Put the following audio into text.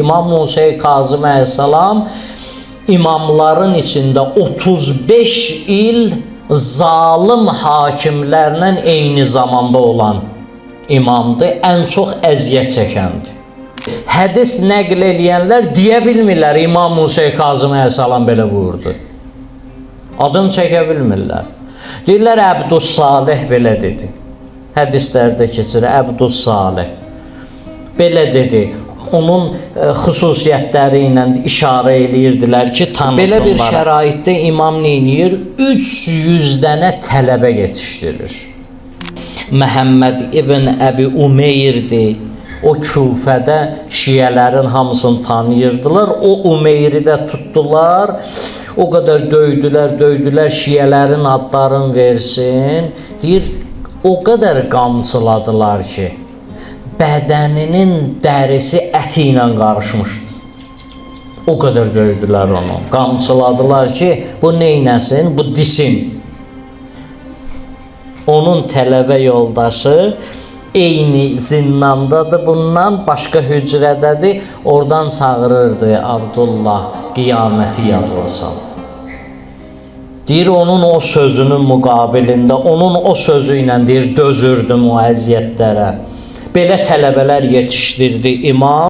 İmam Musa Kazım əleyhissalam imamların içində 35 il zalım hakimlərlə eyni zamanda olan imamdır. Ən çox əziyyət çəkəndir. Hədis nəql eləyənlər deyə bilmirlər İmam Musa Kazım əleyhissalam belə buyurdu. Adım çəkə bilmirlər. Deyirlər Əbdüs Salih belə dedi. Hədislərdə keçir Əbdüs Salih. Belə dedi. Onun xüsusiyyətləri ilə işarə eləyirdilər ki, tanısınlar. Belə bir şəraitdə imam nə eləyir? 300 dənə tələbə yetişdirir. Məhəmməd ibn Əbi Umeyrdir. O Küfədə şiələrin hamısını tanıyırdılar. O Umeyri də tutdular. O qədər döydülər, döydülər, şiələrin adlarını versin. Deyir, o qədər qamçıladılar ki, bədəninin dərisi əti ilə qarışmışdı. O qədər döydülər onu. Qamçıladılar ki, bu neynəsin? Bu disin. Onun tələbə yoldaşı eyni zindandadır bundan, başqa hücrədədir. Oradan çağırırdı Abdullah, qiyaməti yadına sal. Deyir onun o sözünün müqabilində, onun o sözü ilə deyir dözürdüm o əziyyətlərə. Belə tələbələr yetişdirdi imam.